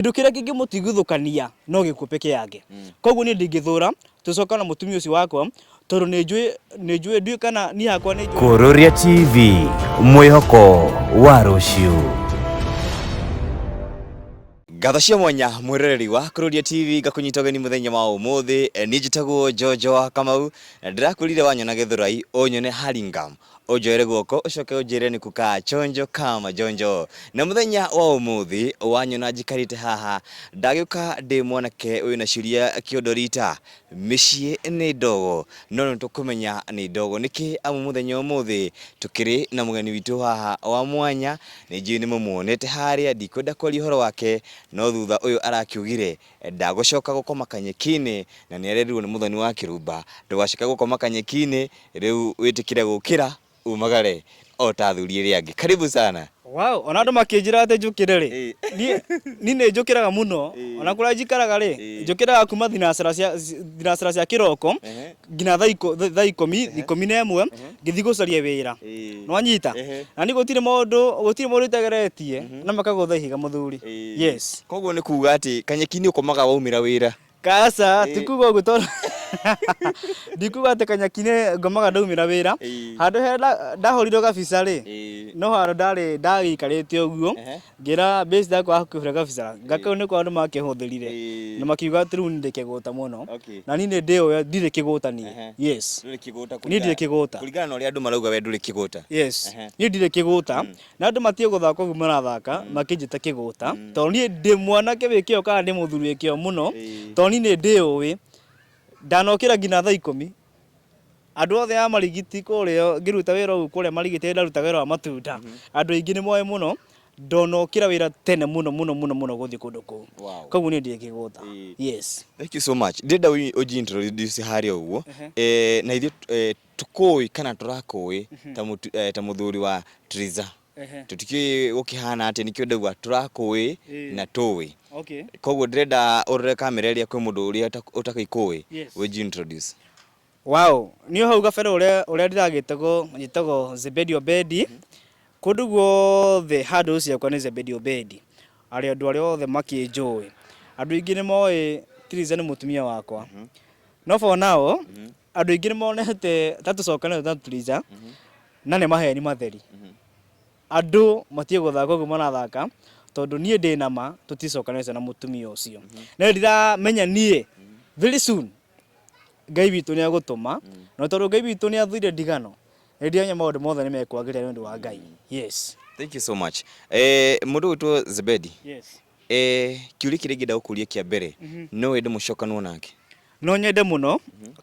Kĩndũ kĩrĩa kĩngĩmũtigithũkania no gĩkuũ peke yake. Koguo niĩ ndingĩthũra tũcoka na mũtumia ũcio wakwa tondũ nĩ njũĩ nĩ njũĩ ndiũĩ kana niĩ hakwa nĩ njũĩ. Kururia TV, mwĩhoko wa rũciũ. Ngatho cia mwanya mwĩroreri wa Kururia TV, ngakũnyita ũgeni mũthenya wa ũmũthĩ. Niĩ njĩtagwo Jojo wa Kamau na ndĩrakwĩrire wanyona Gĩthũrai ũnyone Hurlingham, ũnjoere guoko ũcoke ũnjĩre nĩ kukaa chonjo kama jonjo. Na mũthenya wa ũmũthĩ wanyona njikarĩte haha, ndagĩũka ndĩ mwanake wĩna ciũria kĩondo rita. Mĩciĩ nĩ ndogo, no nĩ tũkũmenya nĩ ndogo nĩkĩ, amu mũthenya ũmũthĩ tũkĩrĩ na mũgeni witũ haha wa mwanya. Nĩ njũĩ nĩ mũmuonete harĩa, ndikwenda kwaria ũhoro wake, no thutha ũyũ arakiugire ndagũcoka gũkoma kanyeki-inĩ, na nĩ arerirwo nĩ mũthoni wa kĩrumba, ndũgacoke gũkoma kanyeki-inĩ. Rĩu wĩtĩkĩre gũkĩra umagare o ta athuri arĩa angĩ. Karibu sana. Wow, ona andũ makĩnjĩra atĩ njũkĩre rĩ, niĩ niĩ nĩ njũkĩraga mũno, ona kũrĩa njikaraga rĩ, njũkĩraga kuma thinacara cia thinacara cia kĩroko nginya thaa ikũmi, 11 ngĩthiĩ gũcaria wĩra. Nĩwanyita? Na niĩ gũtirĩ mũndũ gũtirĩ mũndũ itageretie na makagũtha ihiga mũthuri. Yes. Koguo nĩ kuga atĩ kanyeki-inĩ ũkomaga waumĩra wĩra? Aca, ti kuga ũguo tondũ ndikuga atĩ kanyaki-inĩ ngomaga ndaumĩra wĩra. Handũ harĩa ndahũrirwo gabica rĩ, no handũ ndarĩ ndagĩikarĩte ũguo, ngĩra best yakwa akĩhũre gabica, kau nĩko andũ makĩhũthĩrire na makiuga atĩ rĩu niĩ ndĩ kĩgũta mũno. Na niĩ nĩ ndĩũĩ ndirĩ kĩgũta niĩ. Yes. Niĩ ndirĩ kĩgũta. Kũringana na ũrĩa andũ marauga we ndũrĩ kĩgũta. Yes. Niĩ ndirĩ kĩgũta. Na andũ matige gũthaka ũguo marathaka makĩnjĩta kĩgũta, tondũ niĩ ndĩ mwanake wĩ kĩo kana ndĩ mũthuri wĩ kĩo mũno, tondũ niĩ nĩ ndĩũĩ. Ndanokĩra nginya thaa ikũmi, andũ othe a Marigiti kũrĩa ngĩruta wĩra ũguo kũrĩa Marigiti rĩrĩa ndarutaga wĩra wa matunda, andũ aingĩ nĩ moĩ mũno, ndanokĩra wĩra tene mũno mũno mũno mũno gũthiĩ kũndũ kũu. Koguo niĩ ndirĩ kĩgũta. Yes. Thank you so much. Ndĩrenda ũnji introduce harĩa ũguo. Na ithuĩ tũkũĩ kana tũrakũĩ ta mũtu- eh, ta mũthuri wa Triza. Tũtikĩũĩ gũkĩhana atĩa, nĩkĩo ndauga tũrakũĩ na tũĩ. Koguo ndĩrenda ũrore kamera ĩrĩa kwĩ mũndũ ũrĩa ũtakĩkũĩ, wĩnji introduce. Wow, niĩ hau gabere ũrĩa ũrĩa ndĩragĩtagwo njĩtagwo Zebedi Obedi. Kũndũ guothe handũ ciakwa nĩ Zebedi Obedi. Arĩa andũ arĩa othe makĩnjũĩ. Andũ aingĩ nĩ moĩ Triza nĩ mũtumia wakwa. No for now, andũ aingĩ nĩ monete ta tũcokanĩte na Triza na nĩ maheni matheri. Andũ matige gũthaka ũguo marathaka tondũ niĩ ndĩ na ma tũticokanĩte na mũtumia ũcio. Na nĩ ndiramenya niĩ very soon Ngai witũ nĩ egũtũma, na tondũ Ngai witũ nĩ athũire ndigano, nĩ ndiramenya maũndũ mothe nĩ mekwagĩrĩra nĩ ũndũ wa Ngai. Yes. Thank you so much. Eh, mũndũ ũgwĩtwo Zebedi. Yes. Eh, kĩũria kĩrĩa ingĩenda gũkũria kĩa mbere, no wende mũcokanwo nake? No nyende mũno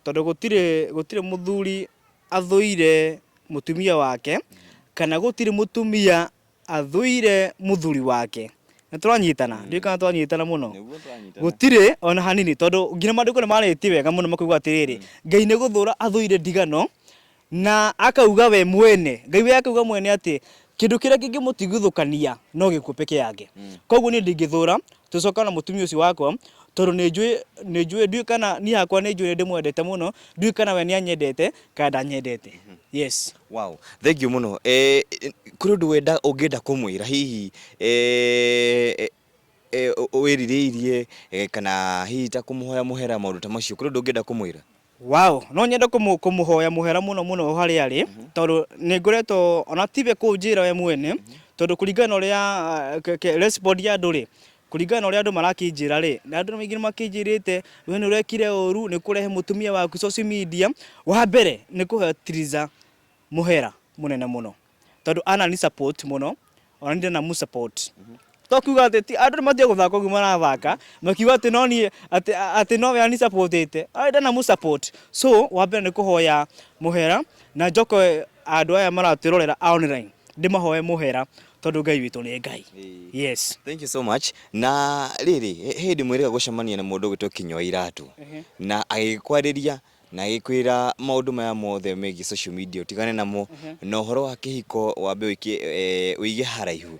tondũ gũtirĩ gũtirĩ mũthuri athũire mũtumia wake kana gũtirĩ mũtumia athũire mũthuri wake. Nĩ tũranyitana? Ndiũĩ kana twanyitana mũno. Gũtirĩ ona hanini tondũ nginya maandĩko nĩ marĩtie wega mũno makauga atĩrĩrĩ, Ngai nĩ gũthũra athũire ndigano Na akauga we mwene, Ngai we akauga mwene atĩ kĩndũ kĩrĩa kĩngĩmũtigithũkania no gĩkuũ peke yake. Koguo niĩ ndingĩthũra tũcoka na mũtumia ũcio wakwa tondũ nĩ njũĩ nĩ njũĩ ndiũĩ kana niĩ hakwa nĩ njũĩ nĩ ndĩmwendete mũno, ndiũĩ kana we nĩ anyendete kana ndanyendete. Yes. Wow, thengiũ mũno. Eh, kũrĩ ũndũ wenda ũngĩenda kũmwĩra hihi eh, eh, wĩrirĩirie eh, kana hihi ta kũmũhoya mũhera maũndũ ta macio, kũrĩ ũndũ ũngĩenda kũmwĩra? Wow, no nyende kũmũhoya mũhera mũno mũno harĩa arĩ, tondũ nĩ ngoretwo ona tiwe kũnjĩra we mwene, tondũ kũringana na ũrĩa respond ya andũ rĩ, kũringana na ũrĩa andũ marakĩnjĩra rĩ, na andũ aingĩ nĩ makĩnjĩrĩte we nĩ ũrekire ũru nĩ kũrehe mũtumia waku social media. Wa mbere nĩ kũhoya Triza mũhera mũnene mũno. Tondũ anani support mũno, ona niĩ ndanamu support. To kuga atĩ ti andũ nĩ matige gũthaka ũguo marathaka, makiuga atĩ no niĩ atĩ atĩ nowe ani support ĩte, ona niĩ ndanamu support. So wa mbere nĩ kũhoya mũhera na njoke andũ aya maratwĩrorera a online ndĩmahoe mũhera tondũ Ngai witũ nĩ Ngai. Yes. Thank you so much. Na rĩrĩ, he hĩndĩ mwĩrĩga gũcemania na mũndũ ũgwĩtwo Kinyua Iratũ na agĩkwarĩria na agĩkwĩra maũndũ maya mothe megiĩ social media ũtigane namo na ũhoro wa kĩhiko wambe ũikie ũige haraihu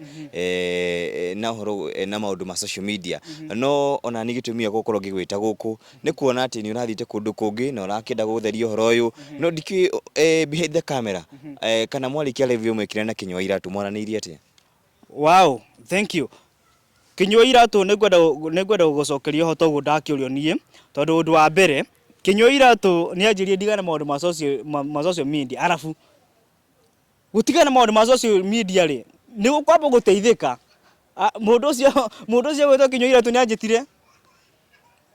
na ũhoro na maũndũ ma social media. No ona niĩ gĩtũmi gĩa gũkorwo ngĩgwĩta gũkũ nĩ kuona atĩ nĩ ũrathiĩte kũndũ kũngĩ na ũrakĩenda gũtheria ũhoro ũyũ, no ndikĩũĩ behind the camera kana mwarĩkia live ĩyo mwekire na Kĩnyua Iratũ mwaranĩirie atĩa? Wow, thank you. Kinyua iratũ nĩngwenda nĩngwenda gũgũcokeria ũhoro toguo ndakĩũrio niĩ, tondũ ũndũ wa mbere, Kinyua iratũ nĩanjĩrire ndigane na maũndũ ma social ma social media arabu gũtigana na maũndũ ma social media rĩ, nĩ ũkwamba gũteithĩka. Mũndũ ũcio mũndũ ũcio ũgwĩtwo Kinyua iratũ nĩanjĩtire,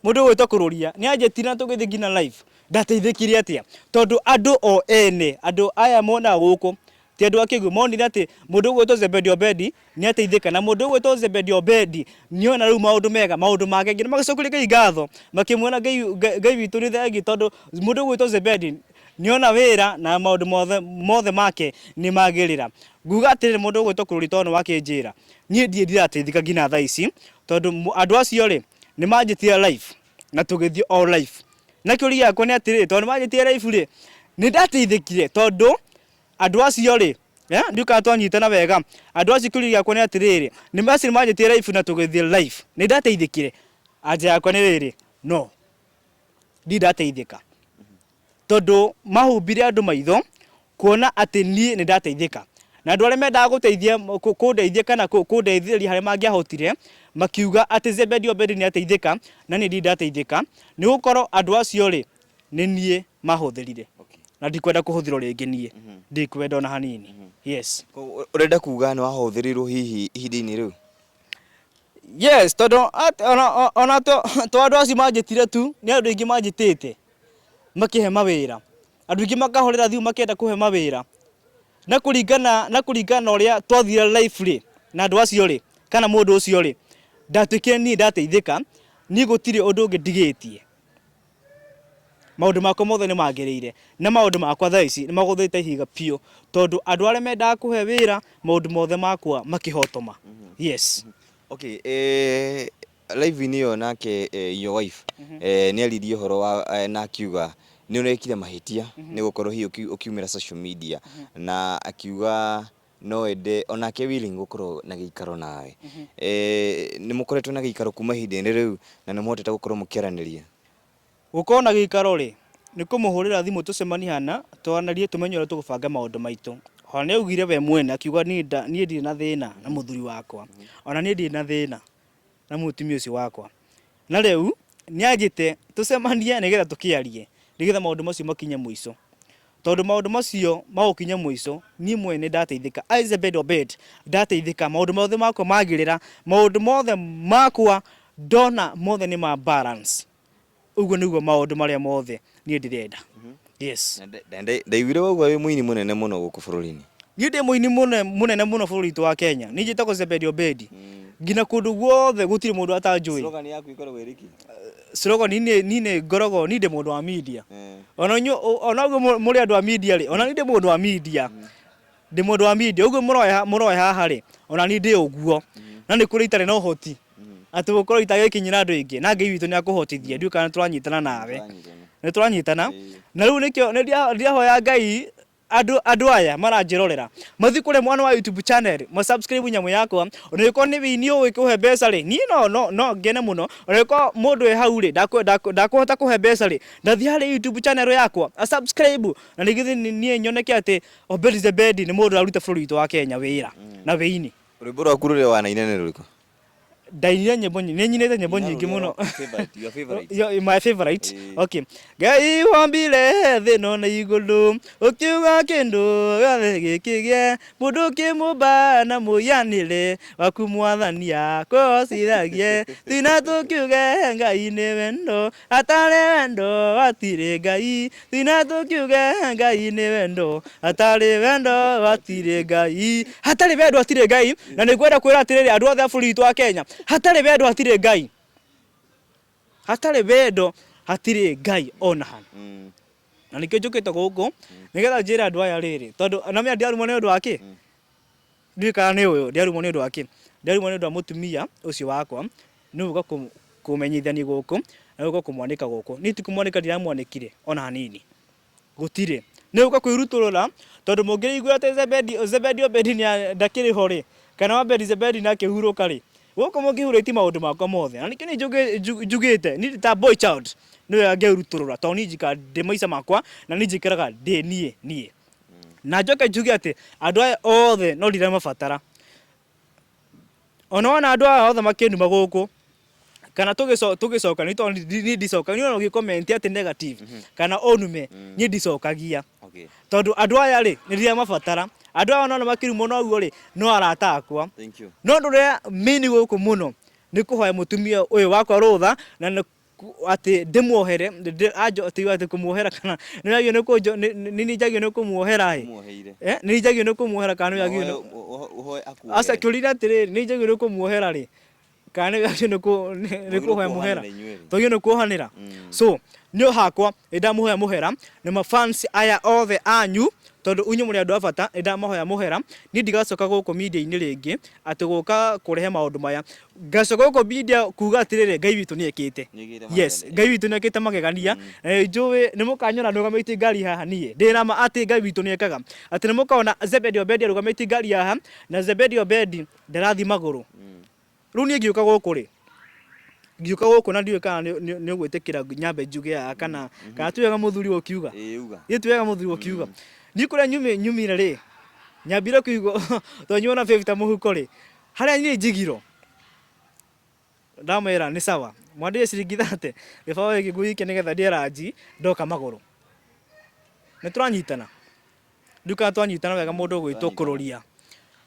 mũndũ ũgwĩtwo Kũrũria nĩanjĩtire na tũgĩthiĩ nginya live. Ndateithĩkire atĩa? Tondũ andũ o ene, andũ aya monaga gũkũ Ti andũ akĩgu, monire atĩ mũndũ ũgwĩtwo Zebedi Obedi nĩ ateithĩka, na mũndũ ũgwĩtwo Zebedi Obedi nĩ ona rĩu maũndũ mega, maũndũ make nginya magĩcokeria Ngai ngatho, makĩmwĩra Ngai, Ngai witũ nĩ thengiũ tondũ mũndũ ũgwĩtwo Zebedi nĩ ona wĩra na maũndũ mothe, mothe make nĩ magĩrĩra. Nguga atĩrĩrĩ mũndũ ũgwĩtwo Kũrũri tondũ nĩ wakĩnjĩra, niĩ ndirĩ ndirateithĩka nginya thaa ici, tondũ andũ acio rĩ, nĩ manjĩtire live na tũgĩthiĩ o live. Na kĩũria gĩakwa nĩ atĩrĩrĩ, tondũ nĩ manjĩtire live rĩ, nĩ ndateithĩkire tondũ Andũ acio-rĩ, eh, ndiũĩ kana twanyitana wega, andũ acio kĩũria gĩakwa nĩ atĩrĩrĩ, nĩ acio nĩ manjĩtire live na tũgĩthiĩ live, nĩ ndateithĩkire? Anja yakwa nĩ rĩrĩ, no, ndirĩ ndateithĩka. Tondũ mahumbire andũ maitho kuona atĩ niĩ nĩ ndateithĩka. Na andũ arĩa mendaga gũteithia kũndeithia kana kũndeithĩrĩria harĩa mangĩahotire, makiuga atĩ Zebedi Obedi nĩ ateithĩka, na niĩ ndirĩ ndateithĩka, nĩ gũkorwo andũ acio-rĩ, nĩ niĩ mahũthĩrire na ndikwenda kũhũthĩrwo rĩngĩ niĩ ndikwenda ona hanini yes. Koguo ũrenda kuga nĩ wahũthĩrirwo hihi ihinda-inĩ rĩu? Yes, tondũ at- ona o- ona to to andũ acio manjĩtire tu, nĩ andũ aingĩ manjĩtĩte makĩhe mawĩra. Andũ aingĩ makahũrĩra thimũ makĩenda kũhe mawĩra. Na kũringana na kũringana na ũrĩa twathire live rĩ, na andũ acio rĩ, kana mũndũ ũcio rĩ, ndatuĩkire niĩ ndateithĩka, niĩ gũtirĩ ũndũ ũngĩ ndigĩtie. Maũndũ makwa mothe nĩ magĩrĩire, na maũndũ makwa thaa ici nĩ magũthĩte ihiga biũ, tondũ andũ arĩa mendaga kũhe wĩra, maũndũ mothe makwa makĩhotoma. Yes. Okay, eh, live-inĩ ĩyo nake eh, your wife eh, nĩ aririe ũhoro wa eh, na akiuga nĩ ũrekire mahĩtia nĩ gũkorwo hihi ũkiumĩra social media na akiuga no ende onake willing gũkorwo na gĩikaro nawe. Eh, nĩ mũkoretwo na gĩikaro kuma ihinda-inĩ rĩu na nĩ mũhotete gũkorwo mũkĩaranĩria? Gũkorwo na gĩikaro rĩ, nĩ kũmũhũrĩra thimũ tũcemanie hana, twaranĩrie tũmenye ũrĩa tũgũbanga maũndũ maitũ. Ona nĩ augire we mwene akiuga niĩ ndirĩ na thĩna na mũthuri wakwa, ona niĩ ndirĩ na thĩna na mũtumia ũcio wakwa. Na rĩu nĩ anjĩte tũcemanie nĩgetha tũkĩarie, nĩgetha maũndũ macio makinye mũico. Tondũ maũndũ macio magũkinya mũico, niĩ mwene ndateithĩka. I Zebedi Obed, ndateithĩka, maũndũ mothe makwa magĩrĩra, maũndũ mothe makwa ndona mothe nĩ ma balance. Ũguo nĩguo maũndũ marĩa mothe niĩ ndĩrenda. Yes. Ndaiguire wauga wĩ mũini mũnene mũno gũkũ bũrũri-inĩ. Niĩ ndĩ mũini mũnene mũno bũrũri witũ wa Kenya. Niĩ njĩtagwo Zebedi Obedi. Nginya kũndũ guothe gũtirĩ mũndũ atanjũĩ. Slogan yaku ĩkoragwo ĩrĩ kĩ? Slogan niĩ niĩ ngoragwo niĩ ndĩ mũndũ wa media. Ona inyuĩ ona ũguo mũrĩ andũ a media rĩ, ona niĩ ndĩ mũndũ wa media. Ndĩ mũndũ wa media, ũguo mũroe haha rĩ, ona niĩ ndĩ ũguo. No nĩ kũrĩ itarĩ na ũhoti. Atĩ gũkorwo itagĩkinyĩra andũ aingĩ, na Ngai witũ nĩ akũhotithia, ndiũĩ kana nĩ tũranyitana nawe. Nĩ tũranyitana? Na rĩu nĩkĩo nĩ ndĩrahoya Ngai andũ andũ aya maranjĩrorera mathiĩ kũrĩa mwana wa YouTube channel ma subscribe nyamũ yakwa ona ĩkorwo nĩ wĩini ũĩ kũhe mbeca rĩ niĩ no no no ngene mũno ona ĩkorwo mũndũ wĩ hau rĩ ndakũhota kũhe mbeca rĩ ndathiĩ harĩ YouTube channel yakwa a subscribe na nĩgetha niĩ nyoneke atĩ Obedi Zebedi nĩ mũndũ ũraruta bũrũri witũ wa Kenya wĩra na wĩini. Rwĩmbo rwaku rũrĩa wanaina nĩ rũrĩkũ? Ndainire nyĩmbo nyingĩ, nĩ nyinĩte nyĩmbo nyingĩ mũno. Favorite, your favorite. Yo, my favorite. Ĩĩ. Okay. Ngai wambire thĩ ĩno na igũrũ, ũkiuga kĩndũ gĩothe gĩkĩgĩe, mũndũ ũkĩmũmba na mũhianĩre waku mwathani akũgocithagie. Twina tũkiuge Ngai nĩ wendo, hatarĩ wendo hatirĩ Ngai. Twina tũkiuge Ngai nĩ wendo, hatarĩ wendo hatirĩ Ngai. Hatarĩ wendo hatirĩ Ngai, na nĩ ngwenda kwĩra atĩrĩrĩ andũ othe a bũrũri witũ wa Kenya, hatarĩ wendo hatirĩ Ngai. Hatarĩ wendo hatirĩ Ngai ona ha. Na nĩkĩo njũkĩte gũkũ nĩgetha njĩre andũ aya rĩrĩ, tondũ na menya ndiarumwo nĩ ũndũ wa kĩ? Ndiũĩ kana nĩ ũyũ, ndiarumwo nĩ ũndũ wa kĩ? Ndiarumwo nĩ ũndũ wa mũtumia ũcio wakwa, nĩ gũka kũmenyithania gũkũ, na gũka kũmwanĩka gũkũ. Niĩ ti kũmwanĩka ndiramwanĩkire ona hanini, gũtirĩ. Nĩ gũka kwĩrutũrũra, tondũ mũngĩigua atĩ Zebedi, Zebedi Obedi ndakĩrĩ ho rĩ, kana Obedi Zebedi nĩ akĩhurũka rĩ, gũkũ mũngĩhurĩtie maũndũ makwa mothe. Na nĩkĩo niĩ njugĩte, niĩ ndĩ ta boy child, nĩ wega ngerutũrũra, tondũ niĩ njikaraga ndĩ maica makwa, na niĩ njikaraga ndĩ niĩ niĩ. Na njoke njuge atĩ andũ aya othe no ndiramabatara. Ona wona andũ aya othe makĩnuma gũkũ kana tũgĩcoka nĩ tondũ niĩ ndicokagia, niĩ ona ũgĩ comment atĩ negative kana ũnume niĩ ndicokagia. Okay. Tondũ andũ aya rĩ nĩ ndĩramabatara. Andũ aya ona makĩrumwo na ũguo rĩ no arata akwa. Thank you. No ũndũ ũrĩa main gũkũ mũno nĩ kũhoya mũtumia ũyũ wakwa rũtha na nĩ atĩ ndĩmuohere atĩ atĩ kũmuohera kana nĩ wagĩrĩirwo nĩ kũnjo nĩ niĩ njagĩrĩirwo nĩ kũmuohera ĩ. Ũmuoheire. Eh, nĩ niĩ njagĩrĩirwo nĩ kũmuohera kana nĩ wagĩrĩirwo nĩ Ũhoe Aca akuohere. kĩũria nĩ atĩrĩrĩ, nĩ niĩ njagĩrĩirwo nĩ kũmuohera rĩ kana nĩ wagĩrĩirwo nĩ kũhoya mũhera? Mwagĩrĩirwo kuohanĩra inyuerĩ. Twagĩrĩirwo nĩ kuohanĩra. So niĩ o hakwa nĩ ndamũhoya mũhera na ma fans aya othe anyu tondũ inyuĩ mũrĩ andũ a bata nĩ ndamahoya mũhera. Niĩ ndigacoka gũkũ media-inĩ rĩngĩ atĩ gũka kũrehe maũndũ maya. Ngacoka gũkũ media kuga atĩrĩrĩ Ngai witũ nĩ ekĩte. Nĩekĩte Yes, magegania. Ngai witũ nĩ ekĩte magegania. Na nĩ njũĩ nĩ mũkanyona ndũgamĩtie ngari haha niĩ. Ndĩna ma atĩ Ngai witũ nĩ ekaga. Atĩ nĩ mũkona Zebedi Obedi arũgamĩtie ngari haha na Zebedi Obedi ndarathiĩ magũrũ. Rĩu niĩ ngĩũka gũkũ rĩ, ngĩũka gũkũ na ndiũĩ kana nĩ ũgwĩtĩkĩra nyambe njuge haha kana kana ti wega mũthuri gũkiuga. Ĩĩ uga. Ĩ ti wega mũthuri gũkiuga. Niĩ kũrĩa nyumire rĩ, nyambire kũigua tondũ nyuma na fifty mũhuko rĩ, harĩa niĩ njigirwo, ndamwĩra nĩ sawa, mwandĩhe ciringi thate, gĩbaũ gĩkĩ ngũgĩikia nĩgetha ndĩe ranji ndoka magũrũ. Nĩ tũranyitana? Ndiũĩ kana twanyitana wega mũndũ ũgwĩtwo Kũrũria.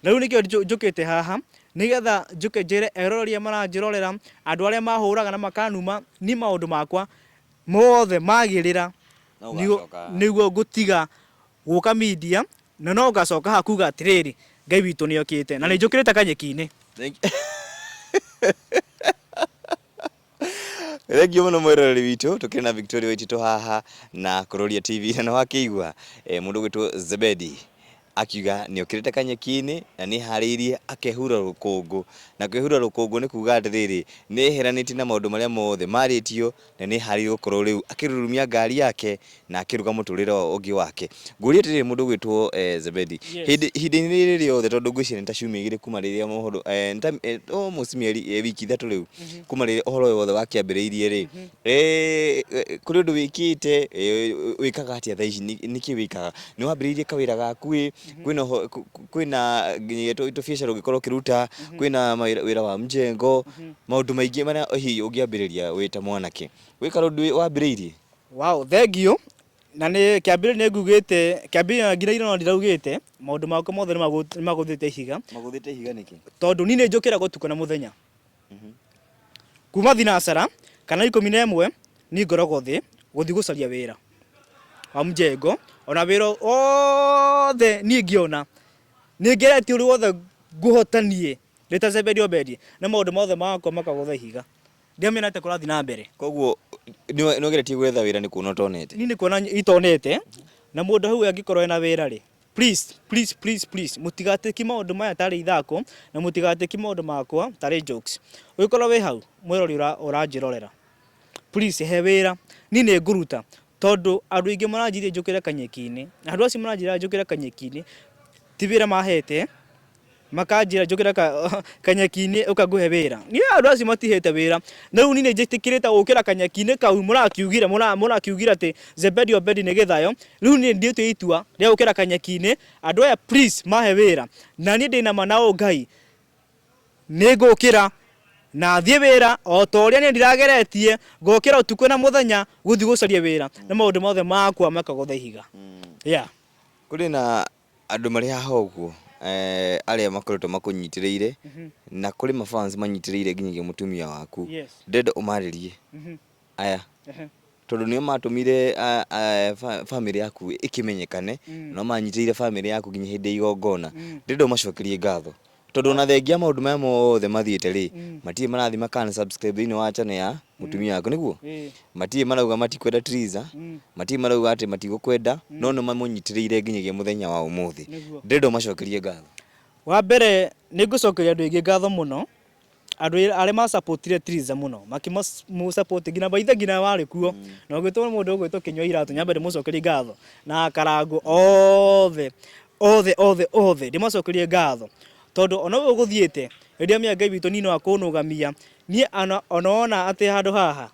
Na rĩu nĩkĩo njũkĩte haha, nĩgetha njũke njĩre eroreri arĩa maranjĩrorera, andũ arĩa mahũraga na makanuma, niĩ maũndũ makwa mothe magĩrĩra, No ũgacoka haha. nĩguo ngũtiga gũka media, na no ngacoka haha kuga atĩrĩrĩ, Ngai witũ nĩ okĩte, na nĩ njũkĩrĩte kanyeki-inĩ. Thank you. Thengiũ mũno mwĩroreri witũ, tũkĩrĩ na Victoria Waititũ haha na Kũrũria TV na nĩwakĩigua eh, mũndũ ũgwĩtwo Zebedi akiuga nĩ okĩrĩte kanyeki-inĩ na nĩ eharĩirie akehura rũkũngũ na kwĩhura rũkũngũ nĩ kuga atĩrĩrĩ nĩ eheranĩtie na maũndũ marĩa mothe marĩtio na nĩ eharĩirie gũkorwo rĩu akĩrurumia ngari yake na akĩruga mũtũrĩre ũngĩ wake. Ngũrie atĩrĩrĩ mũndũ ũgwĩtwo eh, Zebedi, Yes. hĩndĩ ihinda-inĩ rĩrĩ rĩothe tondũ ngwĩciria nĩ ta ciumia igĩrĩ kuma rĩrĩa mohoro eh, nĩ ta eh, almost mĩeri eh, wiki ithatũ rĩu kuma rĩrĩa ũhoro ũyũ wothe wakĩambĩrĩirie rĩ eh, eh, kũrĩ ũndũ wĩkĩte eh, wĩkaga atĩa thaa ici Nĩ- nĩkĩ wĩkaga nĩ wambĩrĩirie kawĩra gaku ĩ kwĩna ũho- kũ- kũ- kwĩna nginyagia tũbiacara ũngĩkorwo ũkĩruta kwĩna mawĩra wĩra wa mjengo maũndũ maingĩ marĩa hihi ũngĩambĩrĩria wĩ ta mwanake gwĩ kaũndũ wambĩrĩirie? Wow, thengiũ. Na nĩ kĩambĩrĩria nĩ ngugĩte, kĩambĩrĩria nginya ira no ndiraugĩte, maũndũ makwa mothe nĩ magũthĩte ihiga. Magũthĩte ihiga nĩkĩ? Tondũ niĩ nĩ njũkĩraga ũtukũ na mũthenya. Kuma thinacara kana 11 niĩ ngoragwo thĩ gũthiĩ gũcaria wĩra wa mjengo, ona wĩra wothe niĩ ingĩona, nĩ ngeretie ũrĩa wothe ngũhota niĩ ndĩ ta Zebedi Obedi, na maũndũ mothe makwa makagũtha ihiga. Ndiamenya atĩa kũrathiĩ na mbere. Koguo nĩ ũgeretie gwetha wĩra nĩ kuona ũtonete? Niĩ nĩ kuona itonete, na mũndũ hau angĩkorwo ena wĩra rĩ, please, please, please, please, mũtigatĩki maũndũ maya tarĩ ithako, na mũtigatĩki maũndũ makwa tarĩ jokes. Ũngĩkorwo wĩ hau, mwĩrori ũranjĩrorera, please he wĩra, niĩ nĩ ngũruta, tondũ andũ aingĩ maranjĩrire njũkĩre kanyeki-inĩ, na andũ acio maranjĩra njũkĩre kanyeki-inĩ, ti wĩra mahete, Makanjĩra njũkĩre kanyeki-inĩ ũka ngũhe wĩra. Niĩ andũ acio matihete wĩra. Na rĩu niĩ nĩ njĩtĩkĩrĩte gũkĩra kanyeki-inĩ kau mũrakiugire mũrakiugire atĩ Zebedi Obedi nĩ gĩthayo. Rĩu niĩ ndĩtuĩte itua rĩa gũkĩra kanyeki-inĩ, andũ aya please mahe wĩra. Na niĩ ndĩna ma na ũngai nĩ ngũkĩra na thiĩ wĩra o ta ũrĩa niĩ ndirageretie ngokĩra ũtukũ na mũthenya gũthiĩ gũcaria wĩra na maũndũ mothe makwa makagũtha ihiga. Yeah. Kũrĩ na Andũ marĩ haha ũguo arĩa makoretwo makũnyitĩrĩire na kũrĩ ma fans manyitĩrĩire nginyagia mũtumia waku. Yes. Ndĩrenda ũmarĩrie aya tondũ nĩo matũmire bamĩrĩ yaku ĩkĩmenyekane, no manyitĩrĩire bamĩrĩ yaku nginya hĩndĩ ya igongona. Ndĩrenda ũmacokerie ngatho. Tondũ ona thengia maũndũ maya mothe mathiĩte rĩ, matirĩ marathiĩ maka unsubscribe thĩinĩ wa channel ya mũtumia waku nĩguo? Matirĩ marauga matikwenda Triza, matirĩ marauga atĩ matigũkwenda, no nĩ mamũnyitĩrĩire nginyagia mũthenya wa ũmũthĩ. Ndĩrenda ũmacokerie ngatho. Wa mbere nĩ ngũcokeria andũ aingĩ ngatho mũno, andũ arĩa ma support ire Triza mũno, makĩmũ support nginya by the way nginya warĩ kuo, na ũgĩtwo mũndũ ũgwĩtwo Kĩnyua Iratũ nyambe ndĩmũcokerie ngatho, na Karangũ othe, othe othe othe ndĩmacokerie ngatho, tondũ ona ũguo gũthiĩte, rĩrĩa menya Ngai witũ niĩ no akũnũgamia, niĩ ona wona atĩ handũ haha,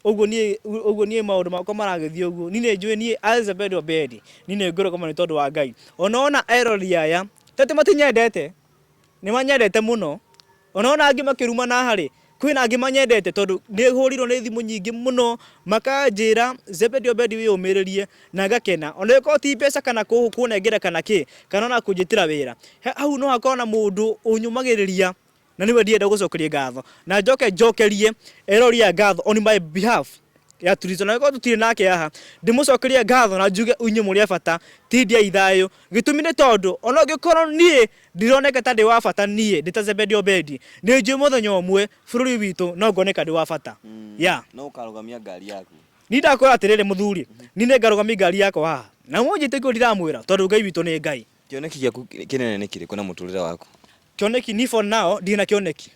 ũguo niĩ ũguo niĩ maũndũ makwa maragĩthiĩ ũguo, niĩ nĩ njũĩ niĩ as a bed of bed, niĩ nĩ ngũrũgama nĩ tondũ wa Ngai. Ona wona erori aya, ti atĩ matinyendete, nĩ manyendete mũno. Ona angĩ makĩrumana haha rĩ, kwĩna angĩ manyendete tondũ nĩ hũrirwo nĩ thimũ nyingĩ mũno makanjĩra Zebedi Obedi wĩyũmĩrĩrie na ngakena. Ona ĩkorwo ti mbeca kana kũnengera kana kĩ, kana ona kũnjĩtĩra wĩra. Hau no hakorwo na mũndũ ũnyũmagĩrĩria na nĩwe ndĩrenda gũcokeria ngatho. Na njoke njokerie erori aya ngatho on my behalf ya Tulizo. Na angĩkorwo tũtirĩ nake haha, ndĩmũcokerie ngatho na njuge inyuĩ mũrĩ a bata, tindiai thayũ. Gĩtũmi nĩ tondũ ona ũngĩkorwo niĩ ndironeka ta ndĩ wa bata niĩ ndĩ ta Zebedi Obedi, nĩ njũĩ mũthenya ũmwe bũrũri witũ no ngoneka ndĩ wa bata. Yeah. No ũkarũgamia ngari yaku. Niĩ ndakwĩra atĩrĩrĩ mũthuri, niĩ nĩ ngarũgamia ngari yakwa haha. Na mũnjĩtĩkie ũndũ ndiramwĩra tondũ Ngai witũ nĩ Ngai. Kĩoneki gĩaku kĩnene nĩ kĩrĩkũ na mũtũrĩre waku? Kĩoneki niĩ for now ndirĩ na kĩoneki.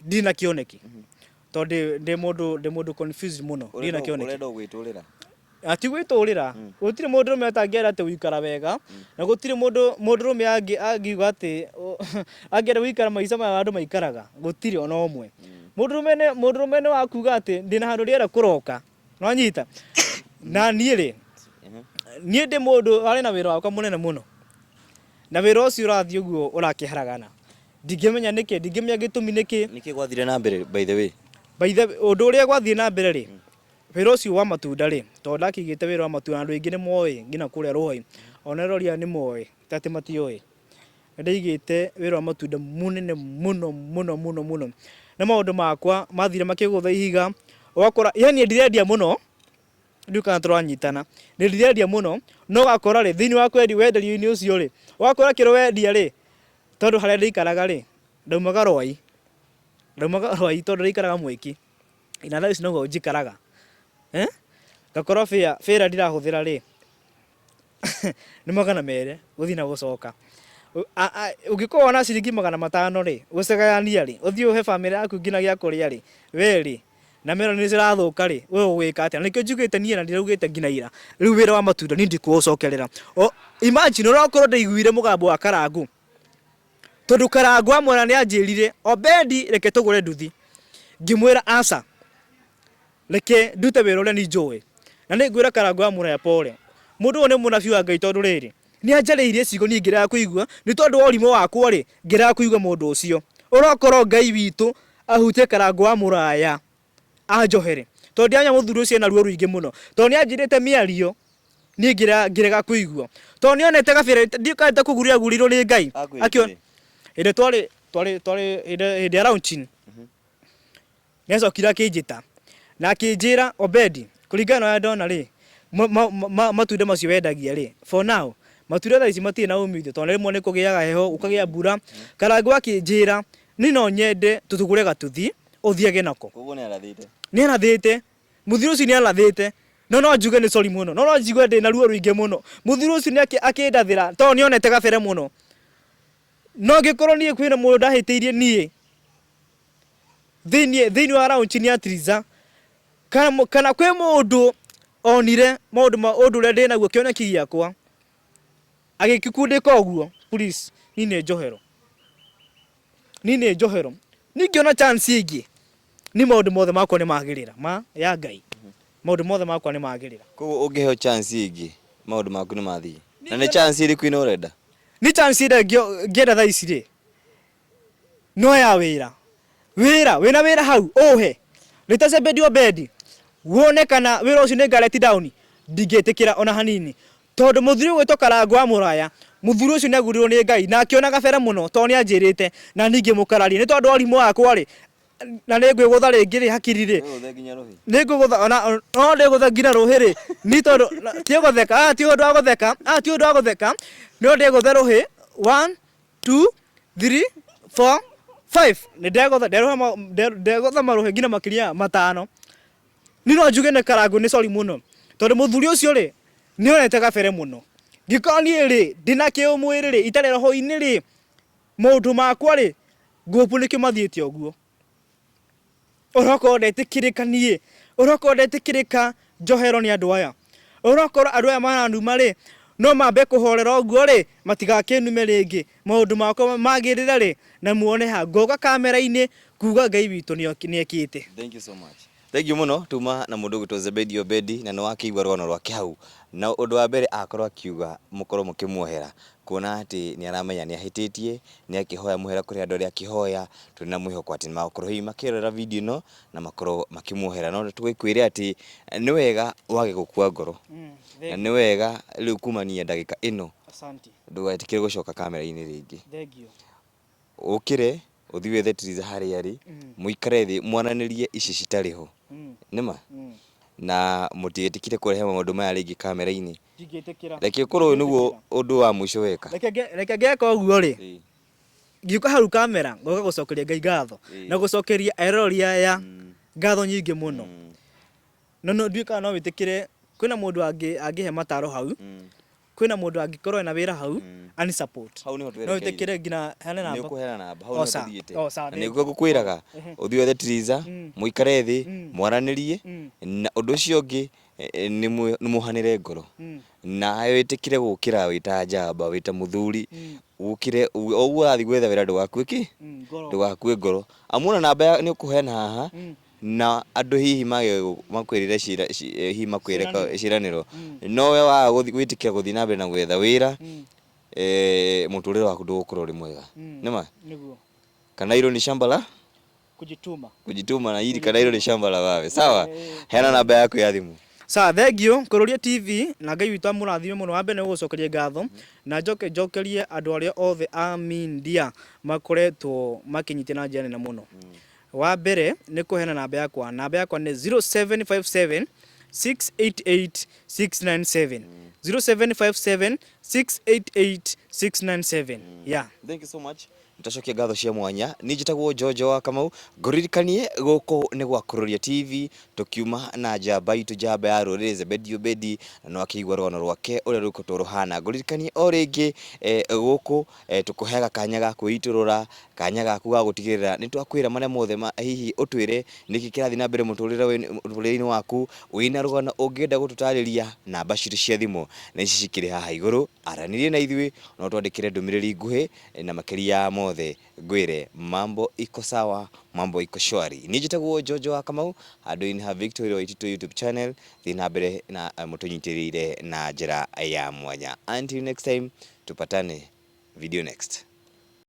Ndirĩ na kĩoneki. Tondũ ndĩ ndĩ mũndũ ndĩ mũndũ confused mũno. Ndirĩ na kĩoneki. Ũrenda o gwĩtũrĩra? Ti gwĩtũrĩra. Gũtirĩ mũndũrũme atangĩenda atĩ gũikara wega, na gũtirĩ mũndũ mũndũrũme angiuga atĩ angĩenda gũikara maica maya andũ maikaraga. Gũtirĩ ona ũmwe. Mũndũrũme nĩ mũndũrũme nĩ wa kuga atĩ ndĩna handũ ndĩrenda kũroka. Nĩwanyita? Na niĩ rĩ, niĩ ndĩ mũndũ warĩ na wĩra wakwa mũnene mũno. Na wĩra ũcio ũrathiĩ ũguo ũrakĩharagana. Ndingĩmenya nĩkĩ, ndingĩmenya gĩtũmi nĩkĩ. Nĩkĩ gwathire na mbere by the way? By the way, ũndũ ũrĩa gwathiĩ na mbere rĩ, wĩra ũcio wa matunda rĩ, tondũ ndakĩigĩte wĩra wa matunda na andũ aingĩ nĩ moĩ nginya kũrĩa Rũhai, ona erori aya nĩ moĩ, ti atĩ matiũĩ. Nĩ ndaigĩte wĩra wa matunda mũnene mũno mũno mũno mũno, na maũndũ makwa mathire makĩgũtha ihiga, ũgakora yani ndirendia mũno, ndiũĩ kana tũranyitana, nĩ ndirendia mũno, no ũgakora rĩ, thĩinĩ wa kwendia wenderio-inĩ ũcio rĩ, ũgakora kĩrĩa wendia rĩ, tondũ harĩa ndaikaraga rĩ, ndaumaga Rwai, ndaumaga Rwai tondũ ndaikaraga Mwiki, na thaa ici noguo njikaraga, ngakorwo fare ĩrĩa ndĩrahũthĩra rĩ, nĩ 200 gũthiĩ na gũcoka. Ũngĩkorwo na ciringi 500 rĩ, ũcigayania rĩ, ũthiĩ ũhe bamĩrĩ yaku nginya gĩa kũrĩa rĩ, we rĩ, na melon nĩ cirathũka rĩ, we ũgwĩka atĩa? Na nĩkĩo njugĩte niĩ na ndiraugĩte nginya ira, rĩu wĩra wa matunda niĩ ndikũũcokerera. Imagine onokorwo ndaiguire mũgambo wa Karangũ, tondũ Karangũ amwĩra nĩ anjĩrire, Obendi reke tũgũre nduthi. Ngĩmwĩra aca, reke ndute wĩra ũrĩa niĩ njũĩ. Na nĩ ngwĩra Karangũ wa Mũraya pole. Mũndũ ũyũ nĩ mũnabii wa Ngai tondũ rĩrĩ, nĩ anjarĩirie ciugo niĩ ngĩrega kũigua, nĩ tondũ wa ũrimũ wakwa rĩ, ngĩrega kũigua mũndũ ũcio. Ũrokorwo Ngai witũ ahutie Karangũ wa Mũraya anjohere. Tondũ ndiramenya mũthuri ũcio ena ruo rũingĩ mũno. Tondũ nĩ anjĩrĩte mĩario niĩ ngĩrega kũigua. Tondũ nĩ onete gabere, ndiũĩ kana nĩ ta kũgurĩrwo agurĩirwo nĩ Ngai. Akwĩrĩte Hĩndĩ ĩrĩa twarĩ twarĩ twarĩ hĩndĩ ya launching, Nĩ acokire akĩnjĩta na akĩnjĩra, Obedi, kũringana na ũrĩa ndona rĩ, matunda macio wendagia rĩ, for now, matunda thaa ici matirĩ na umithio tondũ rĩmwe nĩ kũgĩaga heho, gũkagĩa mbura. Karangũ akĩnjĩra, niĩ no nyende tũgũre gatuthi ũthiage nako. Koguo nĩ arathĩte. Nĩ arathĩte. Mũthuri ũcio nĩ arathĩte. No no njuge nĩ sorry mũno. No no njigue ndĩna ruo rũingĩ mũno. Mũthuri ũcio nĩ akĩndathĩra tondũ nĩ onete gabere mũno. No angĩkorwo niĩ kwĩna mũndũ ndahĩtĩirie niĩ, thĩinĩ thĩinĩ wa lounge ya Triza kana kana kwĩ mũndũ onire maũndũ ma ũndũ ũrĩa ndĩnaguo kĩoneki gĩakwa agĩkĩkundĩka ũguo please niĩ nĩ njohero niĩ nĩ njohero niĩ ngĩona chance ĩngĩ niĩ maũndũ mothe makwa nĩ magĩrĩra ma ya Ngai maũndũ mothe makwa nĩ magĩrĩra. Koguo ũngĩheo chance ĩngĩ maũndũ maku nĩ mathiĩ na nĩ chance ĩrĩkũ ĩno ũrenda? Nĩ chance ĩrĩa ngĩenda thaa ici rĩ no ya wĩra wĩra wĩna wĩra hau ũhe rĩta Zebedi Obedi wone kana wĩra ũcio nĩ ngareti down ndingĩtĩkĩra ona hanini tondũ mũthuri ũgwĩtwo Karangũ wa Mũraya mũthuri ũcio nĩ agurirwo nĩ Ngai na akĩona gabere mũno tondũ nĩ anjĩrĩte na ningĩ mũkararia nĩ tondũ wa ũrimũ wakwa rĩ na nĩ ngwĩgũtha rĩngĩ rĩ hakiri rĩ nĩ ngũgũtha ona no ndĩgũtha nginya rũhĩ rĩ ni tondũ ti gũtheka ah ti ũndũ wa gũtheka ah ti ũndũ wa gũtheka no ndĩgũthe rũhĩ 1 2 3 4 5 nĩ ndegũtha nderũha ndegũtha marũhĩ nginya makĩria matano ni no njuge nĩ karangũ nĩ sorry mũno tondũ mũthuri ũcio rĩ nĩ onete gabere mũno ngĩkorwo niĩ rĩ ndĩna kĩũmwĩrĩ rĩ itarĩ roho-inĩ rĩ maũndũ makwa rĩ ngũpu nĩkĩo mathiĩte ũguo Ũrokorwo ndetĩkĩrĩka niĩ, ũrokorwo ndetĩkĩrĩka njoherwo nĩ andũ aya, ũrokorwo andũ aya maranuma rĩ, no mambe kũhorera ũguo rĩ, matigakĩnume rĩngĩ, maũndũ makwa magĩrĩre rĩ, na muone ha ngoka kamera-inĩ kuga Ngai witũ nĩekĩte. Thank you so much. Thank you mũno tuma na mũndũ ũgwĩtwo Zebedi Obedi na nĩ wakĩigua rũgano rwake hau na ũndũ wa mbere akorwo akiuga mũkorwo mũkĩmuohera. Kuona atĩ nĩ aramenya nĩ ahĩtĩtie, nĩ akĩhoya mũhera kũrĩ andũ arĩa akĩhoya, tũrĩ na mwĩhoko atĩ nĩ magũkorwo hihi makĩrora video ĩno na makorwo makĩmuohera. No tũgĩkwĩre atĩ nĩ wega wage gũkua ngoro, na nĩ wega rĩu kumania ndagĩka ĩno ndũgetĩkĩre gũcoka kamera-inĩ rĩngĩ. Ũkĩre ũthiĩ wethe Triza harĩa arĩ, mũikare thĩ mwaranĩrie ici citarĩ ho. Nĩma? Na mũtigetĩkĩre kũrehe maũndũ maya rĩngĩ kamera-inĩ. Ndingĩtĩkĩra. Reke ũkorwo ũyũ nĩguo ũndũ wa mũico weka. Reke ngeka ũguo rĩ, ngiũka hau kamera ngoka gũcokeria Ngai ngatho na gũcokeria eroreri aya ngatho nyingĩ mũno. No no ndiũĩ kana no wĩtĩkĩre kwĩna mũndũ angĩhe mataro hau, kwĩna mũndũ angĩkorwo ena wĩra hau ani support. Hau nĩho No twerekeire. wĩtĩkĩre nginya heane Nĩ namba. ũkũheana namba hau O nĩho sawa, tũthiĩte. o sawa, Na nĩguo ngũkwĩraga ũthiĩ wethe Triza, mũikare thĩ mwaranĩrie na ũndũ ũcio ũngĩ nĩ muohanĩre ngoro. Nawe wĩtĩkĩre gũkĩra wĩ ta njamba wĩ ta mũthuri ũkĩre o ũguo ũrathiĩ gwetha wĩra ndũgakue kĩ? Ndũgakue ngoro. Amu ona namba nĩ ũkũheana haha na andũ hihi mage makwĩrĩre cira hihi makwĩre ciĩranĩro no we waga gwĩtĩkĩra gũthiĩ na mbere na gwetha wĩra mũtũrĩre waku ndũgũkorwo ũrĩ mwega. Nĩma? Kana hilo ni shamba la Kujituma. Kujituma na hili kana hilo ni shamba la wawe. Sawa? Heana namba yaku ya thimũ. Sawa, thengiũ Kũrũria TV na Ngai witũ amũrathime mũno. Wa mbere nĩ gũgũcokeria ngatho na njoke njokerie andũ arĩa othe a media makoretwo makĩnyitia na njĩra nene mũno. Wa mbere nĩ kũheana namba yakwa. Namba yakwa nĩ 0757 688 697. 0757 688 697. Yeah. Thank you so much. Nĩtwacokia ngatho cia mwanya. Niĩ njĩtagwo Njonjo wa Kamau. Ngũririkanie gũkũ nĩ gwa Kururia TV, tũkiuma na njamba itũ njamba ya rũrĩrĩ Zebedi Obedi, na nĩwakĩigua rũgano rwake ũrĩa rũkoretwo rũhana. Ngũririkanie o rĩngĩ gũkũ tũkũheaga kanya ga kwĩitũrũra, kanya gaku ga gũtigĩrĩra nĩtwakwĩra marĩa mothe hihi ũtwĩre nĩkĩ kĩrathiĩ na mbere mũtũrĩre-inĩ waku, wĩna rũgano ũngĩenda gũtũtarĩria, namba citũ cia thimũ nĩ ici cikĩrĩ haha igũrũ, aranĩria na ithuĩ, no ũtwandĩkĩre ndũmĩrĩri nguhĩ Na makĩria ya mothe ngwĩre mambo iko sawa, mambo iko shwari. Niĩ njĩtagwo Njonjo wa Kamau, handũ-inĩ ha Victoria Waititu YouTube channel, thiĩ na mbere na mũtũnyitĩrĩire na njĩra ya mwanya. Until next time, tupatane video next.